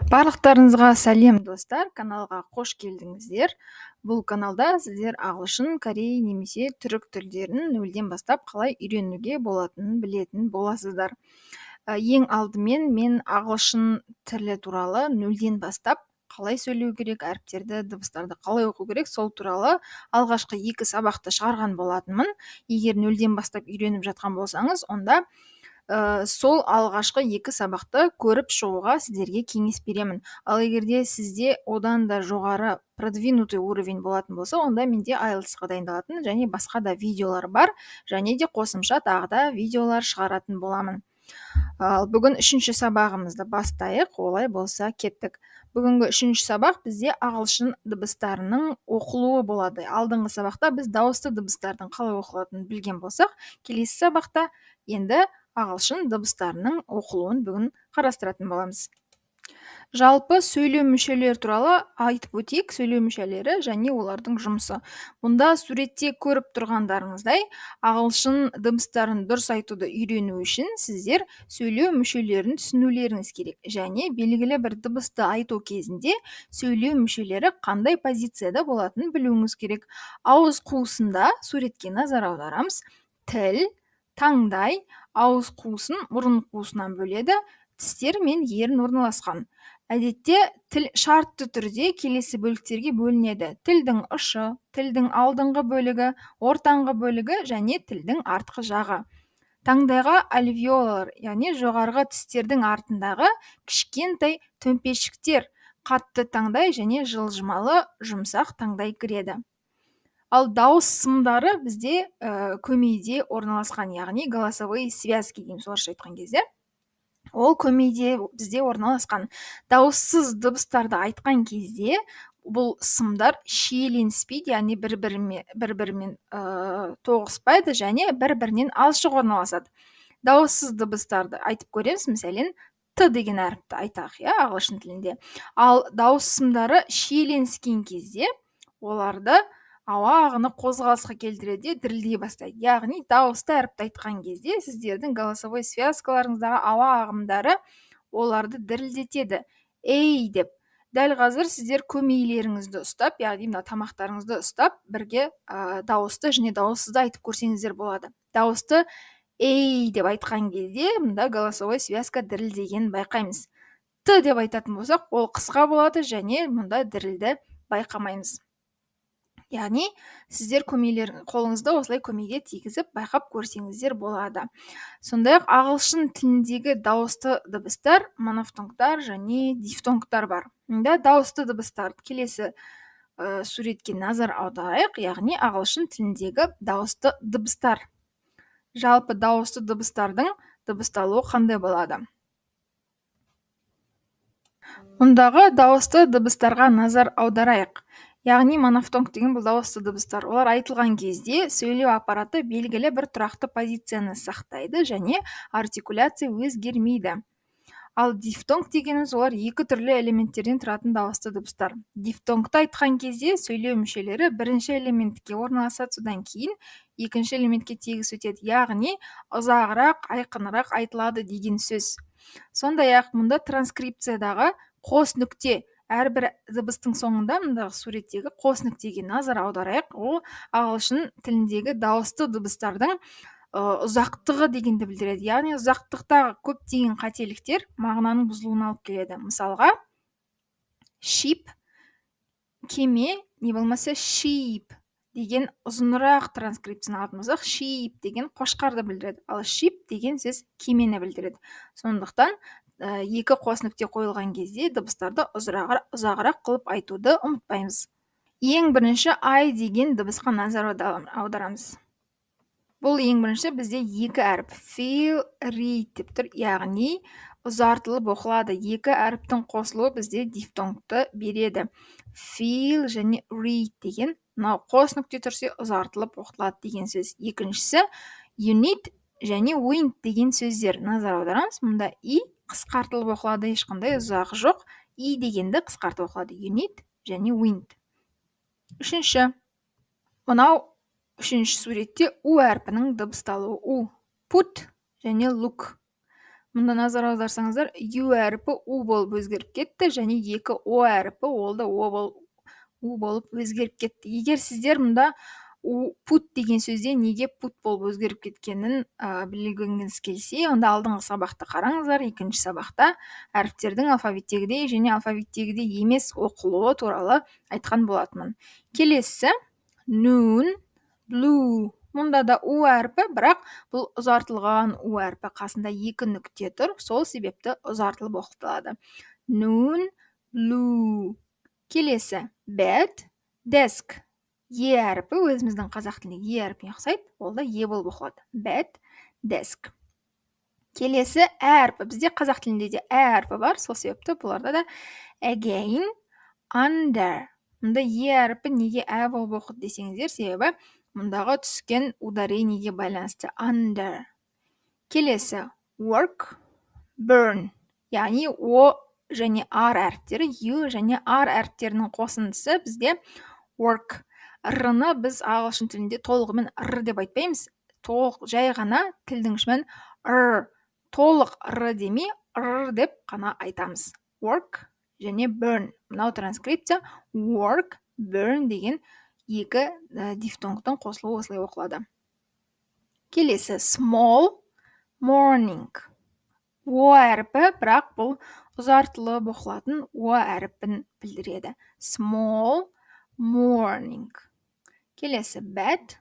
Барлықтарыңызға сәлем, достар! Каналға қош келдіңіздер. Бұл каналда сіздер ағылшын, корей немесе түрік тілдерін нөлден бастап қалай үйренуге болатынын білетін боласыздар. Ең алдымен мен ағылшын тілі туралы, нөлден бастап қалай сөйлеу керек, әріптерді, дыбыстарды қалай оқу керек, сол туралы алғашқы екі сабақты шығарған болатынмын. Егер нөлден бастап үйреніп жатқан болсаңыз, онда сол алғашқы екі сабақты көріп шығуға сіздерге кеңес беремін. Ал егер де сізде одан да жоғары, продвинутый уровень болатын болса, онда менде IELTS-қа дайындалатын және басқа да видеолар бар және де қосымша тағы да видеолар шығаратын боламын. Ал бүгін үшінші сабағымызды бастайық. Олай болса, кеттік. Бүгінгі үшінші сабақ бізде ағылшын дыбыстарының оқылуы болады. Алдыңғы сабақта біз дауысты дыбыстардың қалай оқылатынын білген болсақ, келесі сабақта енді ағылшын дыбыстарының оқылуын бүгін қарастыратын боламыз. Жалпы сөйлеу мүшелері туралы айтып өтейік. Сөйлеу мүшелері және олардың жұмысы. Мұнда суретте көріп тұрғандарыңыздай, ағылшын дыбыстарын дұрыс айтуды үйрену үшін сіздер сөйлеу мүшелерін түсінулеріңіз керек және белгілі бір дыбысты айту кезінде сөйлеу мүшелері қандай позицияда болатынын білуіңіз керек. Ауыз қуысында, суретке назар аударамыз, тіл, таңдай ауыз қуысын мұрын қуысынан бөледі, тістер мен ерін орналасқан. Әдетте тіл шартты түрде келесі бөліктерге бөлінеді: тілдің ұшы, тілдің алдыңғы бөлігі, ортаңғы бөлігі және тілдің артқы жағы. Таңдайға альвеолалар, яғни жоғарғы тістердің артындағы кішкентай төмпешіктер, қатты таңдай және жылжымалы жұмсақ таңдай кіреді. Ал дауыс сымдары бізде көмейде орналасқан, яғни голосовые связки дейміз орысша айтқан кезде. Ол көмейде бізде орналасқан. Дауыссыз дыбыстарды айтқан кезде бұл сымдар шиеленіспейді, яғни бір бірімен тоғыспайды және бір бірінен алшақ орналасады. Дауыссыз дыбыстарды айтып көреміз. Мәселен, «т» деген әріпті айтайық, иә, ағылшын тілінде. Ал дауыс сымдары шиеленіскен кезде оларды ауа ағыны қозғалысқа келтіреді де, дірілдей бастайды. Яғни дауысты әріпті айтқан кезде сіздердің голосовой связкаларыңыздағы ауа ағымдары оларды дірілдетеді, «эй» деп. Дәл қазір сіздер көмейлеріңізді ұстап, яғни мына тамақтарыңызды ұстап, бірге дауысты және дауыссызды айтып көрсеңіздер болады. Дауысты «эй» деп айтқан кезде мында голосовой связка дірілдегенін байқаймыз. «Т» деп айтатын болсақ, ол қысқа болады және мұнда дірілді байқамаймыз. Яғни сіздер көмейлер, қолыңызды осылай көмейге тигізіп, байқап көрсеңіздер болады. Сондай ақ ағылшын тіліндегі дауысты дыбыстар, монофтонгтар және дифтонгтар бар. Мұнда дауысты дыбыстар, келесі суретке назар аударайық, яғни ағылшын тіліндегі дауысты дыбыстар. Жалпы дауысты дыбыстардың дыбысталуы қандай болады? Мұндағы дауысты дыбыстарға назар аударайық. Яғни монофтонг деген бұл дауысты дыбыстар. Олар айтылған кезде сөйлеу аппараты белгілі бір тұрақты позицияны сақтайды және артикуляция өзгермейді. Ал дифтонг дегеніміз олар екі түрлі элементтерден тұратын дауысты дыбыстар. Дифтонгты айтқан кезде сөйлеу мүшелері бірінші элементке орналасады, содан кейін екінші элементке тегіс өтеді, яғни ұзағырақ, айқынырақ айтылады деген сөз. Сондай ақ мұнда транскрипциядағы қос нүкте, әрбір дыбыстың соңында, мындағы суреттегі қос нүктеге назар аударайық. Ол ағылшын тіліндегі дауысты дыбыстардың ұзақтығы дегенді білдіреді. Яғни ұзақтықтағы көптеген қателіктер мағынаның бұзылуына алып келеді. Мысалға, ship, кеме, не болмаса sheep деген ұзынырақ транскрипцияны алатын болсақ, sheep деген қошқарды білдіреді, ал ship деген сөз кемені білдіреді. Сондықтан екі қос нүкте қойылған кезде дыбыстарды ұзағырақ қылып айтуды ұмытпаймыз. Ең бірінші «ай» деген дыбысқа назар аударамыз. Бұл ең бірінші бізде екі әріп, feel, read деп тұр, яғни ұзартылып оқылады. Екі әріптің қосылуы бізде дифтонгты береді. Feel және read деген мынау қос нүкте тұрса, ұзартылып оқылады деген сөз. Екіншісі unit және wind деген сөздер. Назар аударамыз, мұнда «и» қысқартылып оқылады, ешқандай ұзағы жоқ. «И» дегенді қысқартып оқылады: unit және wind. Үшінші, мынау үшінші суретте «у» әрпінің дыбысталуы, у, put және look. Мұнда назар аударсаңыздар, ю әрпі у болып өзгеріп кетті және екі о әрпі ол да о болып, у болып өзгеріп кетті. Егер сіздер мұнда put деген сөзде неге put болып өзгеріп кеткенін білгіңіз келсе, онда алдыңғы сабақты қараңыздар. Екінші сабақта әріптердің алфавиттегідей және алфавиттегідей емес оқылуы туралы айтқан болатынмын. Келесі noon, blue. Мұнда да у әрпі, бірақ бұл ұзартылған у әрпі, қасында екі нүкте тұр, сол себепті ұзартылып оқылады. Noon, blue. Келесі bed, desk. Е әрпі өзіміздің қазақ тіліндегі е әрпіне ұқсайды, ол да е болып оқылады. Bed, desk. Келесі ә әрпі. Бізде қазақ тілінде де ә әрпі бар, сол себепті бұларда да again, under. Мұнда е әрпі неге ә болып оқыды десеңіздер, себебі мұндағы түскен ударениеге байланысты, under. Келесі work, burn, яғни о және р әріптері, ю және р әріптерінің қосындысы бізде work. Р-ны біз ағылшын тілінде толығымен р деп айтпаймыз, толық жай ғана тілдің ұшымен р, толық р демей, р деп қана айтамыз. Work және burn. Мынау транскрипция work, burn деген екі дифтонгтың қосылуы осылай оқылады. Келесі small, morning. О әрпі, бірақ бұл ұзартылып оқылатын о әрпін білдіреді. Small, morning. Келесі bad,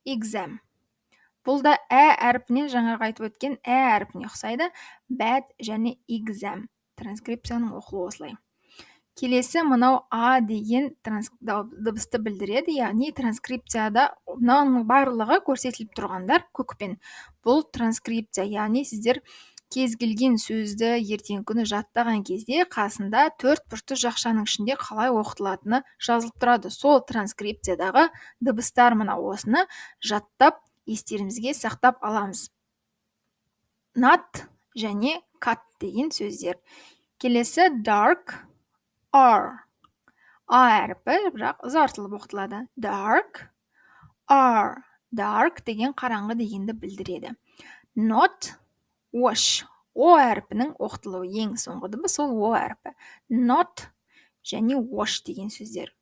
exam. Бұл да ә әрпінен, жаңағы айтып өткен ә әрпіне ұқсайды. Bad және exam. Транскрипцияның оқылуы осылай. Келесі мынау а деген дыбысты білдіреді, яғни транскрипцияда мынаның барлығы көрсетіліп тұрғандар көкпен. Бұл транскрипция, яғни сіздер кез келген сөзді ертеңгі күні жаттаған кезде қасында төрт бұрышты жақшаның ішінде қалай оқытылатыны жазылып тұрады. Сол транскрипциядағы дыбыстар мына, осыны жаттап, естерімізге сақтап аламыз. Not және cut деген сөздер. Келесі dark, r. А әрпі, бірақ ұзартылып оқытылады. Dark, r. Dark деген қараңғы дегенді білдіреді. Not, wash. О әрпінің оқытылуы, ең соңғы дыбыс ол о әрпі. Not және wash деген сөздер.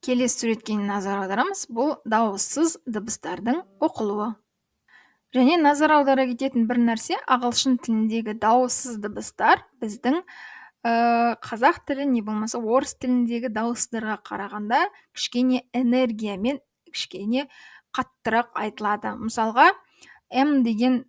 Келесі суретке назар аударамыз. Бұл дауыссыз дыбыстардың оқылуы. Және назар аудара кететін бір нәрсе: ағылшын тіліндегі дауыссыз дыбыстар біздің қазақ тілі не болмаса орыс тіліндегі дауыстарға қарағанда кішкене энергиямен, кішкене қаттырақ айтылады. Мысалға, м деген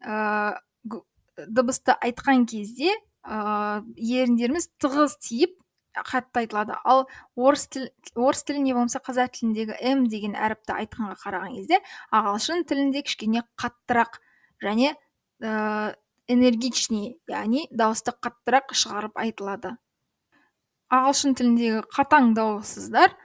дыбысты айтқан кезде еріндеріміз тығыз тиіп, қатты айтылады. Ал орыс тілі не болмаса қазақ тіліндегі м деген әріпті айтқанға қараған кезде ағылшын тілінде кішкене қаттырақ және энергичнее, яғни дауысты қаттырақ шығарып айтылады. Ағылшын тіліндегі қатаң дауыссыздар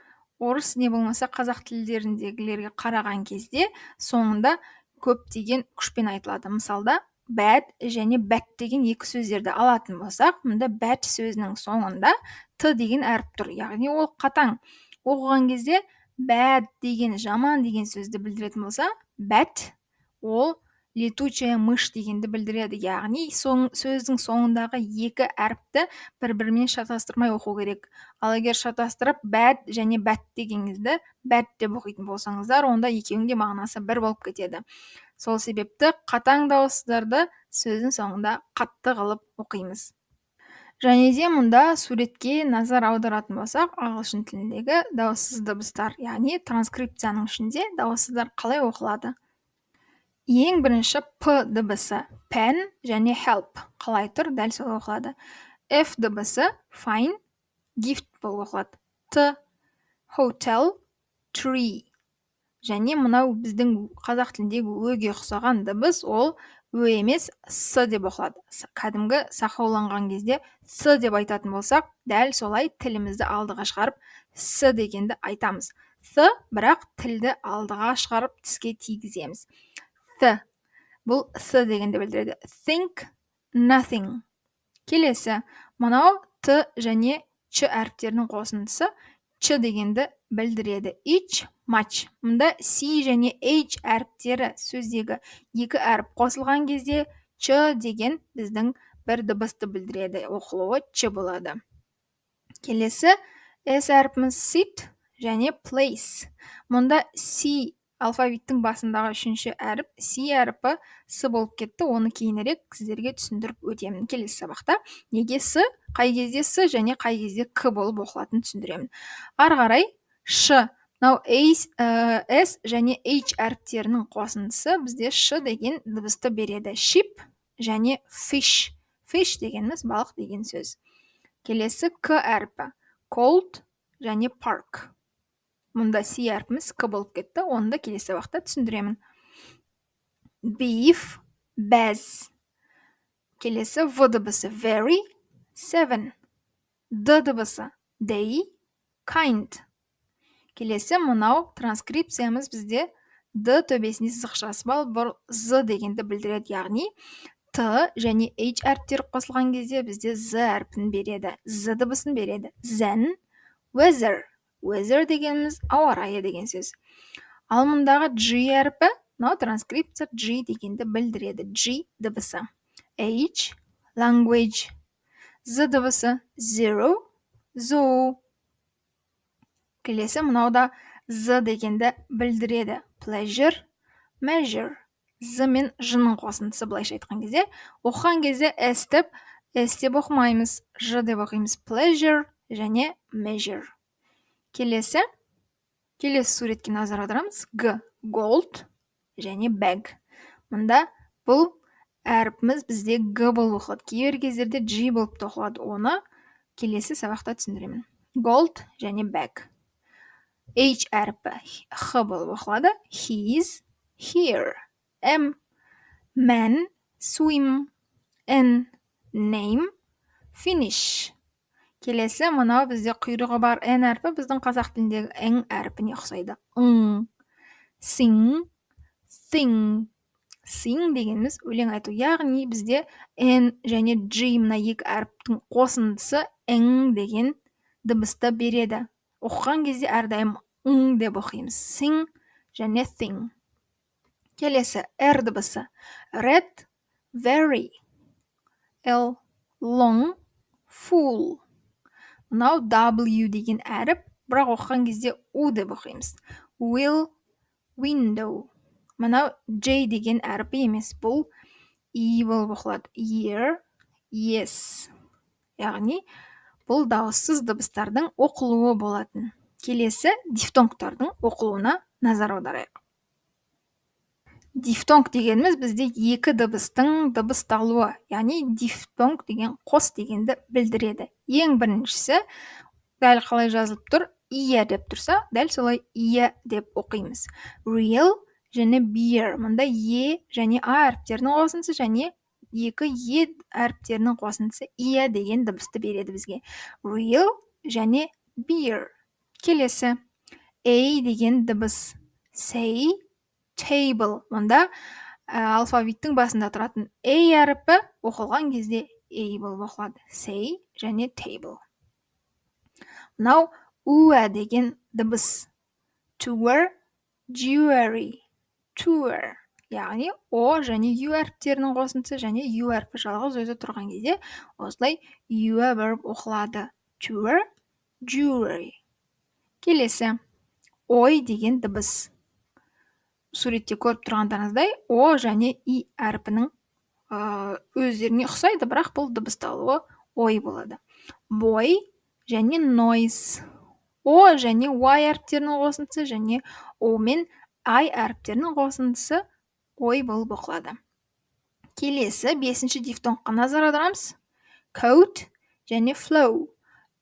орыс не болмаса қазақ тілдеріндегілерге қараған кезде соңында көптеген күшпен айтылады. Мысалда, bad және bat деген екі сөздерді алатын болсақ, мұнда bat сөзінің соңында т деген әріп тұр, яғни ол қатаң оқыған кезде bad деген жаман деген сөзді білдіретін болса, bat ол летучая мышь дегенді білдіреді. Яғни сөздің соңындағы екі әріпті бір бірімен шатастырмай оқу керек. Ал егер шатастырып, bad және bat дегеніңізді бәт деп оқитын болсаңыздар, онда екеуінің де мағынасы бір болып кетеді. Сол себепті қатаң дауыстарды сөздің соңында қатты қылып оқимыз. Және де мұнда суретке назар аударатын болсақ, ағылшын тіліндегі дауыссыз дыбыстар, яғни транскрипцияның ішінде дауыссыздар қалай оқылады. Ең бірінші п дыбысы, pen және help қалай тұр, дәл солай оқылады. F дыбысы, fine, gift болып оқылады. Т, hotel, tree. Және мынау біздің қазақ тіліндегі өге ұқсаған дыбыс, ол ө емес, с деп оқылады. Кәдімгі сақауланған кезде с деп айтатын болсақ, дәл солай тілімізді алдыға шығарып, с дегенді айтамыз. С, бірақ тілді алдыға шығарып, тіске тигіземіз. Th, бұл с дегенді білдіреді. Think, nothing. Келесі мынау т және ч әріптерінің қосындысы, ч дегенді білдіреді. Each, much. Мұнда c және h әріптері, сөздегі екі әріп қосылған кезде Ч деген біздің бір дыбысты білдіреді, оқылуы ч болады. Келесі S әрпіміз, sit және place. Мұнда C, алфавиттің басындағы үшінші әріп, C әрпі с болып кетті. Оны кейінірек сіздерге түсіндіріп өтемін келесі сабақта. Неге с, қай кезде с және қай кезде к болып оқылатынын түсіндіремін. Ары қарай ш, мынау S және H әріптерінің қосындысы бізде ш деген дыбысты береді. Ship және fish. Fish дегеніміз балық деген сөз. Келесі к әрпі, cold және park. Мұнда C әрпіміз к болып кетті, оны да келесі сабақта түсіндіремін. Beef, без. Келесі в дыбысы, very, seven. Д дыбысы, day, kind. Келесі мынау транскрипциямыз бізде д төбесінде сызықшасы бар, бұл з дегенді білдіреді, яғни т және h әріптері қосылған кезде бізде з әрпін береді, з дыбысын береді. Then, weather. Weather дегеніміз ауа райы деген сөз. Ал мұндағы g әрпі, мынау транскрипция g дегенді білдіреді, g дыбысы. H, language. З дыбысы, zero, zoo. Келесі мынау да з дегенді білдіреді, pleasure, measure. З мен ж-ның қосындысы. Былайша айтқан кезде, оқыған кезде с деп оқымаймыз, ж деп оқимыз. Pleasure және measure. Келесі суретке назар аударамыз. Г, gold және bag. Мұнда бұл әрпіміз бізде г болып оқылады, кейбір кездерде g болып та оқылады, оны келесі сабақта түсіндіремін. Gold және bag. H әрпі х болып оқылады, his, here. M, man, swim. N, name, finish. Келесі мынау бізде құйрығы бар н әрпі, біздің қазақ тіліндегі ң әрпіне ұқсайды. Ң, sing, thing. Sing дегеніміз өлең айту, яғни бізде н және g, мына екі әріптің қосындысы ң деген дыбысты береді. Оқыған кезде әрдайым ң деп оқимыз. Sing және thing. Келесі р дыбысы, red, very. L, long, full. Мынау w деген әріп, бірақ оқыған кезде у деп оқимыз. Will, window. Мынау j деген әрпі емес, бұл и болып оқылады. Year, yes. Яғни бұл дауыссыз дыбыстардың оқылуы болатын. Келесі дифтонгтардың оқылуына назар аударайық. Дифтонг дегеніміз бізде екі дыбыстың дыбысталуы, яғни дифтонг деген қос дегенді білдіреді. Ең біріншісі, дәл қалай жазылып тұр, ия деп тұрса, дәл солай ия деп оқимыз. Real және beer. Мұнда е және а әріптерінің қосындысы және екі е әріптерінің қосындысы ия деген дыбысты береді бізге. Real және beer. Келесі a деген дыбыс, say, table. Мұнда алфавиттің басында тұратын a әріпі оқылған кезде a болып оқылады. Say және table. Мынау уә деген дыбыс, tour, jewelry. Tour, яғни о және ю әріптерінің қосындысы және ю әрпі жалғыз өзі тұрған кезде осылай юә болып оқылады. Tour, jewelry. Келесі ой деген дыбыс. Суретте көріп тұрғандарыңыздай, о және и әрпінің өздеріне ұқсайды, бірақ бұл дыбысталуы ой болады. Boy және noise. О және y әріптерінің қосындысы және о мен i әріптерінің қосындысы ой болып оқылады. Келесі бесінші дифтонгқа назар аударамыз. Coat және flow.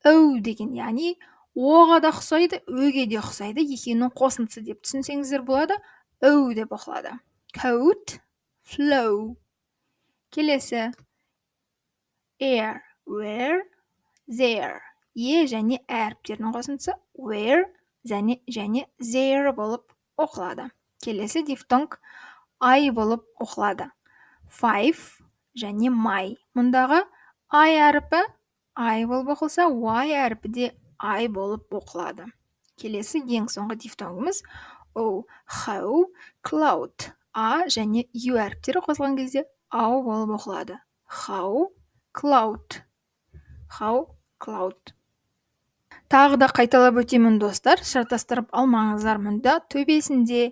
Оу деген, яғни оға да ұқсайды, өге де ұқсайды, екеуінің қосындысы деп түсінсеңіздер болады. Оу деп оқылады. Coat, flow. Келесі air, where, there. Е және ә әріптерінің қосындысы where және there болып оқылады. Келесі дифтонг ай болып оқылады. Five және my. Мұндағы ай әрпі ай болып оқылса, y әрпі де ай болып оқылады. Келесі ең соңғы дифтонгымыз о, how, cloud. А және ю әріптері қосылған кезде ау болып оқылады. How cloud. How cloud. Тағы да қайталап өтемін, достар, шатастырып алмаңыздар. Мұнда төбесінде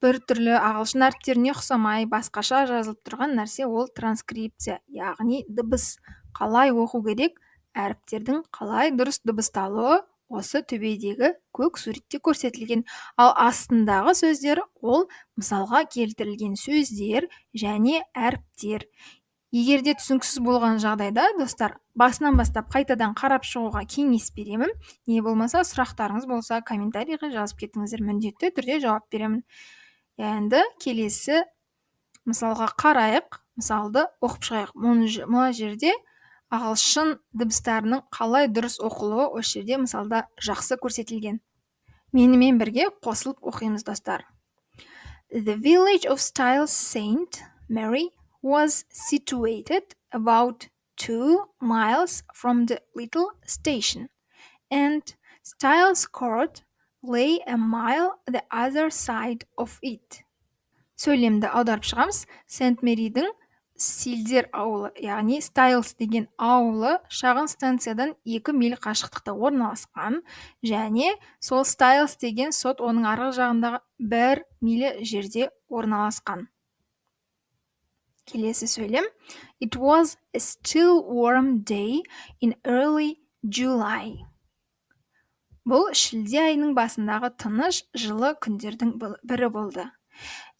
бір түрлі ағылшын әріптеріне ұқсамай басқаша жазылып тұрған нәрсе ол транскрипция, яғни дыбыс қалай оқу керек, әріптердің қалай дұрыс дыбысталуы осы төбедегі көк суретте көрсетілген. Ал астындағы сөздер ол мысалға келтірілген сөздер және әріптер. Егер де түсініксіз болған жағдайда, достар, басынан бастап қайтадан қарап шығуға кеңес беремін. Не болмаса сұрақтарыңыз болса, комментарийға жазып кетіңіздер, міндетті түрде жауап беремін. Енді келесі мысалға қарайық, мысалды оқып шығайық. Мына жерде ағылшын дыбыстарының қалай дұрыс оқылуы осы жерде мысалда жақсы көрсетілген. Менімен бірге қосылып оқимыз, достар. The village of Styles St. Mary was situated about 2 miles from the little station, and Styles Court lay a mile the other side of it. Сөйлемді аударып шығамыз. Сент Мэридің Стилдер ауылы, яғни Стайлс деген ауылы шағын станциядан 2 миль қашықтықта орналасқан және сол Стайлс деген сот оның арғы жағындағы 1 миля жерде орналасқан. Келесі сөйлем. It was a still warm day in early July. Бұл шілде айының басындағы тыныш, жылы күндердің бірі болды.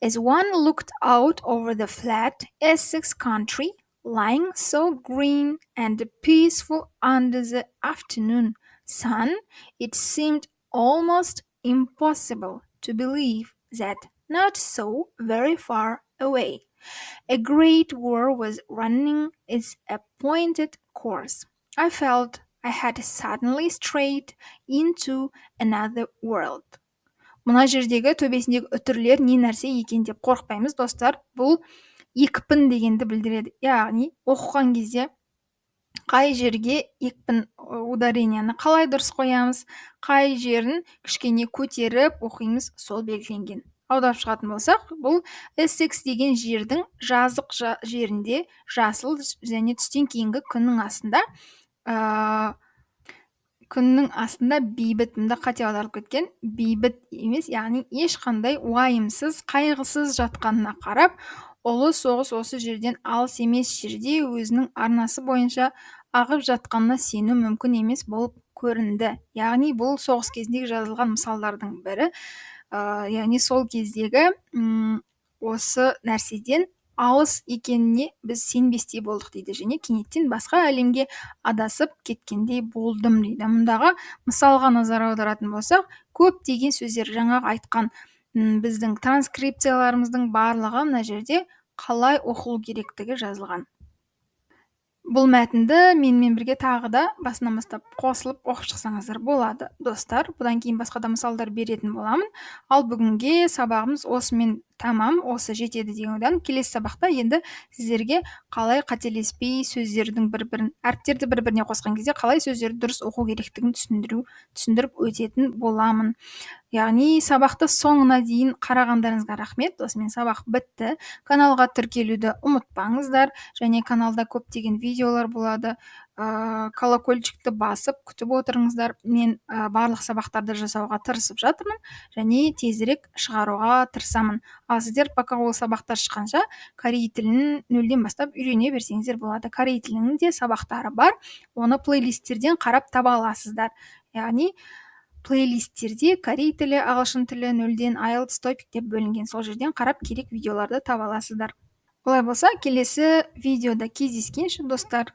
As one looked out over the flat Essex country, lying so green and peaceful under the afternoon sun, it seemed almost impossible to believe that not so very far away a great war was running its appointed course. I felt I had suddenly strayed into another world. Мына жердегі төбесіндегі үтірлер не нәрсе екен деп қорықпаймыз, достар. Бұл екпін дегенді білдіреді, яғни оқыған кезде қай жерге екпін, ударение ні қалай дұрыс қоямыз, қай жерін кішкене көтеріп оқимыз, сол белгіленген. Аударып шығатын болсақ, бұл Эссекс деген жердің жазық жерінде жасыл және түстен кейінгі күннің астында, күннің астында бейбіт, мында қате аударылып кеткен, бейбіт емес, яғни ешқандай уайымсыз, қайғысыз жатқанына қарап, ұлы соғыс осы жерден алыс емес жерде өзінің арнасы бойынша ағып жатқанына сену мүмкін емес болып көрінді. Яғни бұл соғыс кезіндегі жазылған мысалдардың бірі, яғни сол кездегі осы нәрседен алыс екеніне біз сенбестей болдық дейді және кенеттен басқа әлемге адасып кеткендей болдым дейді. Мұндағы мысалға назар аударатын болсақ, көптеген сөздер, жаңағы айтқан біздің транскрипцияларымыздың барлығы мына жерде қалай оқылу керектігі жазылған. Бұл мәтінді менімен бірге тағы да басынан бастап қосылып оқып шықсаңыздар болады, достар. Бұдан кейін басқа да мысалдар беретін боламын. Ал бүгінге сабағымыз осымен тамам, осы жетеді деген ойдамын. Келесі сабақта енді сіздерге қалай қателеспей сөздердің бір бірін, әріптерді бір біріне қосқан кезде қалай сөздерді дұрыс оқу керектігін түсіндіріп өтетін боламын. Яғни сабақты соңына дейін қарағандарыңызға рахмет. Осымен сабақ бітті. Каналға тіркелуді ұмытпаңыздар және каналда көптеген видеолар болады. Колокольчик ті басып күтіп отырыңыздар. Мен барлық сабақтарды жасауға тырысып жатырмын және тезірек шығаруға тырысамын. Ал сіздер пока ол сабақтар шыққанша корей тілін нөлден бастап үйрене берсеңіздер болады. Корей тілінің де сабақтары бар, оны плейлисттерден қарап таба аласыздар. Яғни плейлисттерде корей тілі, ағылшын тілі нөлден, IELTS, TOPIK деп бөлінген. Сол жерден қарап керек видеоларды таба аласыздар. Олай болса, келесі видеода кездескенше, достар.